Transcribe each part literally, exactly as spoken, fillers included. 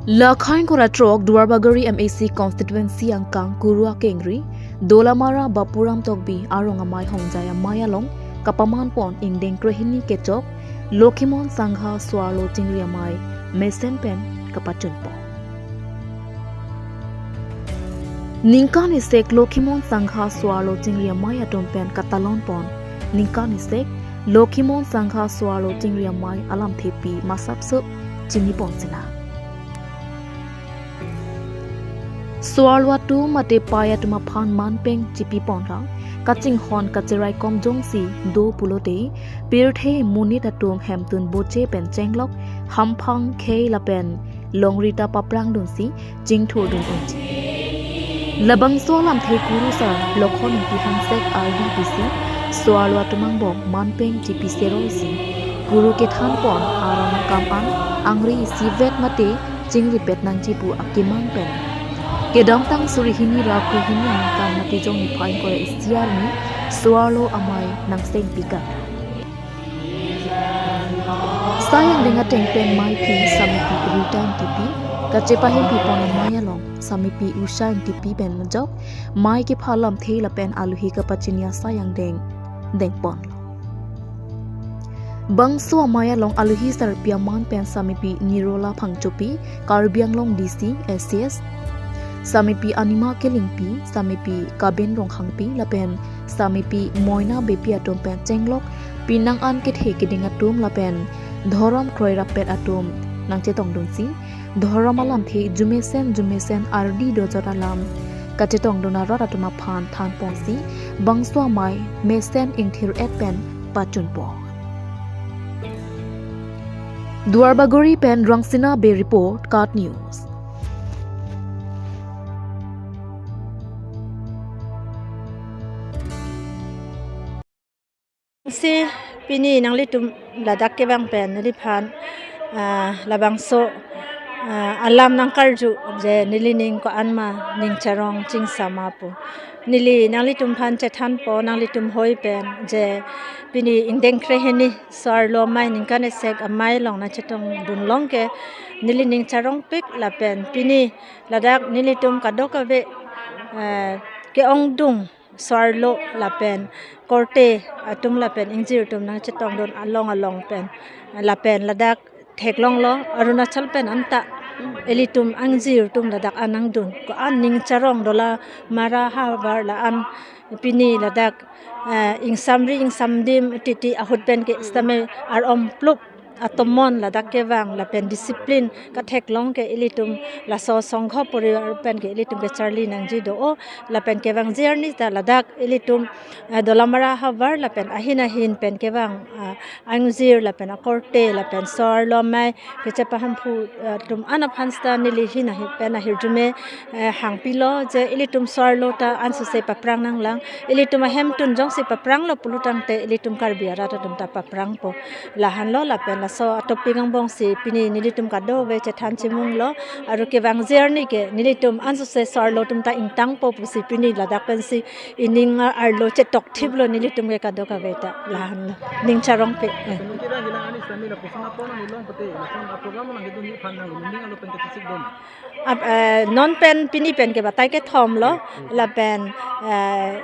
Lakhai kora throk Duarbagori M A C constituency angkang Kuru akengri, Dolamara Bapuram Tokbi arong amei Hongjai Amei along kapaman pon ingdeng krehini kechok Lokhimon Sangha so-arlo chingri amei mesen pen kapachun pon. Ningkan isek Lokhimon Sangha so-arlo chingri amei atum pen katalon pon. Ningkan isek Lokhimon Sangha so-arlo chingri amei alamthepi masapso chini pon sina. So-arlo atum mate pei atum aphan manpeng chipi pon ra, kachinghon kacherai kom jongsi do pulote, pirthe monit atum hemtun boche pen chenglok, hamphang khei lapen longri ta paprang dunsi chingthur dun unji. Labangso alamthe Kuru sar Lokhon Ingti Hangsek ardi pusi so-arlo atum angbong manpeng chipi seroi si Kuru kethan pon aron akam an angri isivet mate chingripet nangji pu akemang pen kedamtang suri hini ra krehini aningkan mate jong niphai ingkoi ra isi arni so-arlo amei nangseng pikak. Sai angdeng ateng pen meiphi Samepi Rita Ingtipi, kachepahempi pon amei along Samepi Usha Ingtipi pen majok, mei kepha alamthe lapen aluhi kapachini asai angdeng deng pon. Bangso amei along aluhi sarpi aman pen Samepi Nirola Phangchopi, Karbi Anglong D C, S C S, Samepi Anima Kilingpi, Samepi Kaben Ronghangpi, lapen Samepi Moina Beypi atum pen chenglok, pinang an kethe keding atum lapen dhorom kroirap pet atum nangchetong dunsi, dhorom alamthe jumesen jumesen ardi dojot alam kachetong dun arat atum aphan than ponsi, bangso amei mesen ingthir-et pen pachun pon. Duarbagori pen Rangsina Bey report, KAT News. Si pini nanglitum ladak kevang pen neliphan, ah, labangso, ah, alam nangkarju je nelining ko-an ma ning charong chingsam ma pu. Neli nanglitum aphan chethan pon, nanglitum hoi pen je pini ingdeng krehini so-arlo amei ningkan isek amei along nangchetong dun long ke nelining charongpik lapen pini ladak nelitum kadokave, eh, ke-ongdung so-arlo lapen korte atum lapen ingjir atum nangchetong dun along along pen lapen ladak theklonglo Arunachal pen anta ilitum angjir atum ladak an nangdun ko-an ning charong Dolamara havar la-an pini ladak, eh, ingsamri ingsamdim titi ahut pen ke sitame ar-om plup atomon ladak kevang lapen discipline katheklong ke ilitum laso songkho poribar pen ke ilitum kecharli nangji do-o lapen kevangji arni ta ladak ilitum, eh, Dolamara havar lapen ahin ahin pen kevang, ah, angjir lapen akorte lapen so-arlo amei kachepahemphu, eh, atum an aphan sita neli ahin ahin pen ahirjume, eh, hangpilo je ilitum so-arlo ta ansose paprang nanglang, ilitum ahemtun jongsi papranglo pulotangte ilitum Karbi arat atum ta paprangpo. Lahenlo lapen laso atopic angbongsi pini nelitum kadokave chethan chimunglo, aru kevangji arni ke nelitum ansose so-arlo atum ta ingtangpo pusi pini ladak pensi ining arlo chetokthiplo nelitum ke kadokave ta lahenlo. Ning charongpik. Eh. Community ra hilang ani sami la pusang apon ang ilong pete, lason a program lang hidun ni phan nang ning alo pen ketisik dun. Ap, eh, non pen pini pen ke batai kethomlo, lapen, eh,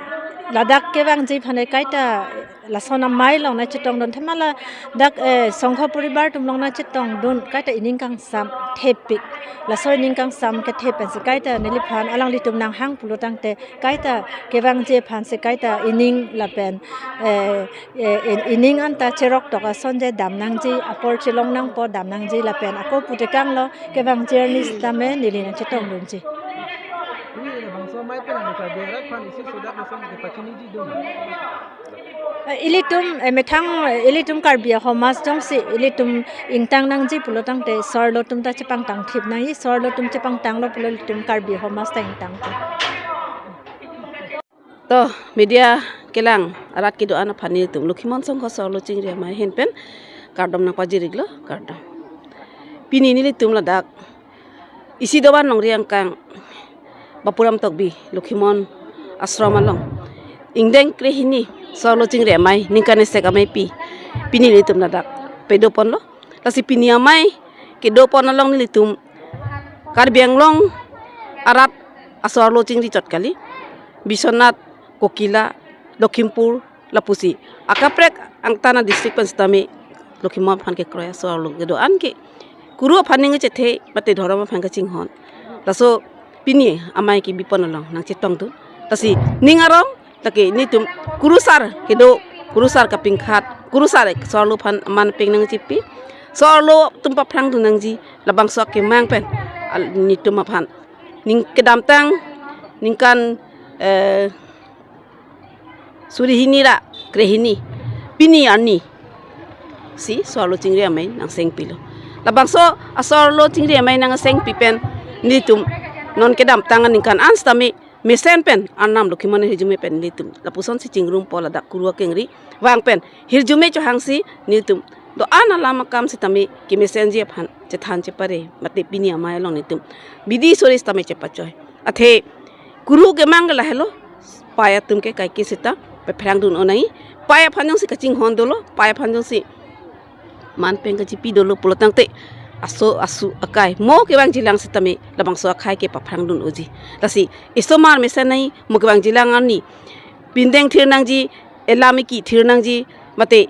ladak kevangji aphan kaita lason amei along nangchetong dun thema ladak, eh, songkho poribar atum along nangchetong dun kaita ining kangsam thepik. Laso ining kangsam kethe pensi kaita neliphan alanglitum nanghang pulotangte kaita kevangji aphansi kaita ining lapen, eh, eh, in-, ining anta cherok tok ason je dam nangji, apor chelong nangpo dam nangji lapen ako putekanglo kevangji arni sitame neli nangchetong dunji. Ini bangso amei pen ang Karbi arat aphan isi sodak lason kepachiniji dun. Eh, ilitum, eh, methang, eh, ilitum Karbi ahomaj jongsi ilitum ingtang nangji pulotangte so-arlo atum ta chepangtang thip nangji, so-arlo atum chepangtanglo pulo ilitum Karbi ahomaj ta ingtang thip. To, media kelang arat kedo-an aphan nelitum Lokhimon Sangha so-arlo chingri amei ahin pen kardom nangpajiriklo, kardom. Pini nelitum ladak isi dovan longri angkang Bapuram Tokbi Lokhimon Ashram along ingdeng krehini so-arlo chingri amei ningkan isek ameipi pini nelitum ladak pedo ponlo. Lasi pini amei kedo pon along nelitum Karbi Anglong arat aso-arlo chingri chot kali, Biswanath, Kokila, Lakhimpur, lapusi akaprek angtan adistrict pen sitame Lokhimon aphan kekroi aso-arlo kedo-an ke Kuru aphan ning chethe mate dhorom aphan kachinghon. Laso pini amei ke bipon along nangchetongdun. Lasi ning arong lake netum kurusar kedo, kurusar kapingkhat, kurusar aso-arlo aphan aman peng nangchepi, aso-arlo atum paphrangdun nangji, labangso akemang pen al-, netum aphan ning kedamtang ningkan, eh, suri hini ra krehini, pini arni si aso-arlo chingri amei nangsengpilo. Labangso aso-arlo chingri amei nangsengpi pen netum non kedamtang aningkan an sitame mesen pen Arnam Lokhimon ahirjume pen netum lapusonsi chingrumpo, ladak Kuru akengri vang pen hirjume chohangsi netum do-an alam akam sitame kemesenji aphan chethan chepare mate pini amei along netum bidi sori sitame chepachoi. Athe Kuru kemang ke lahelo, pei atum ke kaike seta paphrangdun-o nangji. Pei aphan jongsi kachinghon dolo, pei aphan jongsi man peng kachepi dolo pulo tangte aso asu akai mo kevangjilang sitame labangso akhei ke paphrangdun-oji. Lasi isomar mesen nangji, mo kevangjilang arni pindeng thir nangji, elam eki thir nangji, mate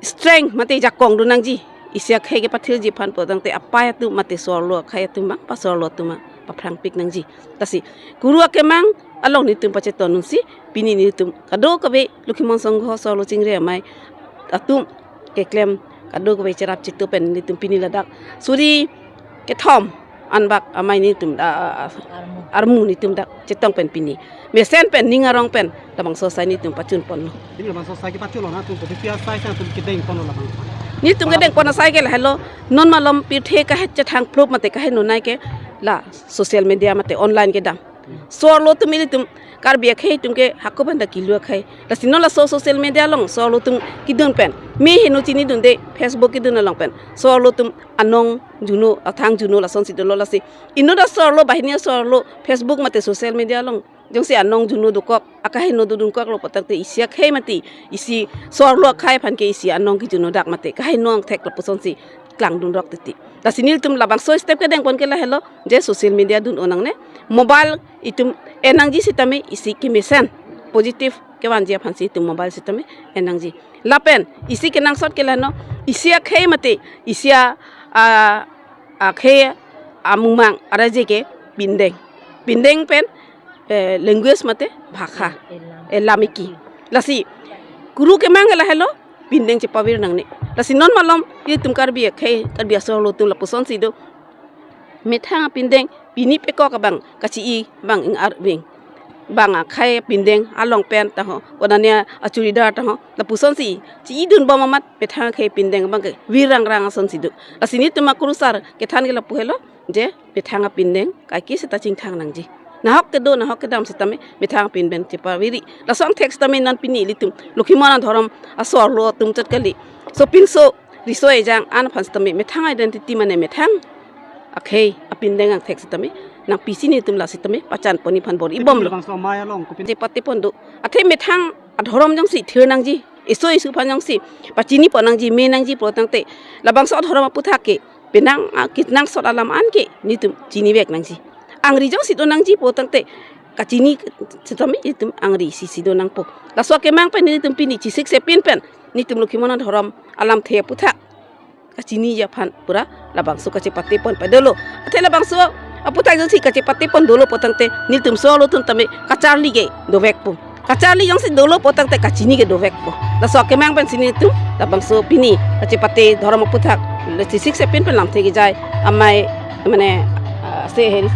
strength mate jakong dun nangji, isi akhei kepathirji aphan pulo tangte apei atum mate aso-arlo akhei atum abang, aso-arlo atum abang paphrangpik nangji. Lasi Kuru akemang along netum pachetongdunsi pini netum kadokave Lokhimon Sangho aso-arlo chingri amei atum keklem kadokave cherap chitu pen netum pini ladak suri kethom anbak amei netum, ah, ah, ah, armu netum dak chetong pen pini mesen pen ning arong pen labangso asai netum pachunponlo. Pini labangso asai kepachunlo, netum kopi asai sa netum kedengponlo labang? Netum kedengpon asai ke lahelo, non malom pirthe kahet chethang phlup mate kaheno nai ke la social media mate online kedam. Aso-arlo atum ilitum Karbi akhei atum ke hako pen ta kilu akhei. Lasi non laso social media along aso-arlo atum kedun pen me heno chinidunde, Facebook kedun along pen aso-arlo atum anong juno, athang juno lasonsi dolo. Lasi inut aso-arlo, banghini aso-arlo Facebook mate social media along jongsi anong juno dokok, akaheno dodunkoklo pulo tangte isi akhei mati, isi aso-arlo akhei aphan ke isi anong kejuno dak mate kaheno angthek lapusonsi klangdunrok titi. Lasi netum labangso step kedengpon ke lahelo, je social media dun-o nangne, mobile itum en nangji sitame isi kemesen positive kevanji aphansi itum mobile sitame en nangji. Lapen isi kenangsot ke lahelo, isi akhei mate isi a, a, akhei amumang araje ke pindeng. Pindeng pen, eh, language mate bhakha, elam eki. Lasi Kuru kemang ke lahelo, pindeng chepavir nangne. Lasi non malom itum Karbi akhei, Karbi aso-arlo atum lapusonsi do. Methang apindeng pini pekok abang kachi-i abang ing arving. Bang akhei apindeng along pen taho, konane achuridar taho, lapusonsi chi-idunbom amat methang akhei apindeng abang ke vir rangrang asonsi do. Lasi netum akurusar kethan ke lapu helo, je methang apindeng kaike seta chingthang nangji. Nahok kedo, nahok kedam sitame methang apindeng chepaviri. Laso angthek sitame non pini ilitum Lokhimon adhorom aso-arlo atum chot kali, sopinso riso ejang an aphan sitame methang identity mane methang akhei apindeng angthek sitame nangpisi netum la sitame pachanponji aphan bor-ibomlo. Labangso amei along kopi chepatepon do. Athe methang adhorom jongsi thir nangji, eso esu aphan jongsi pachinipon nangji, me nangji pulo tangte labangso adhorom aputhak ke penang, ah, kenangsot alam an ke netum chinivek nangji. Angri jongsi do nangji pulo tangte kachini sitame netum angri isi si do nangpo. Laso akemang pen netum pini chisiksepin pen netum Lokhimon adhorom alamthe aputhak kachiniji aphan pura labangso kachepatepon padolo. Athe labangso aputhak jongsi kachepatepon dolo pulo tangte netum aso-arlo atum tame kacharli ke dovekpo. Kacharli jongsi dolo pulo tangte kachini ke dovekpo. Laso akemang pensi netum labangso pini kachepate dhorom aputhak le chisiksepin pen lamthe kejai amei mane, ah, se heri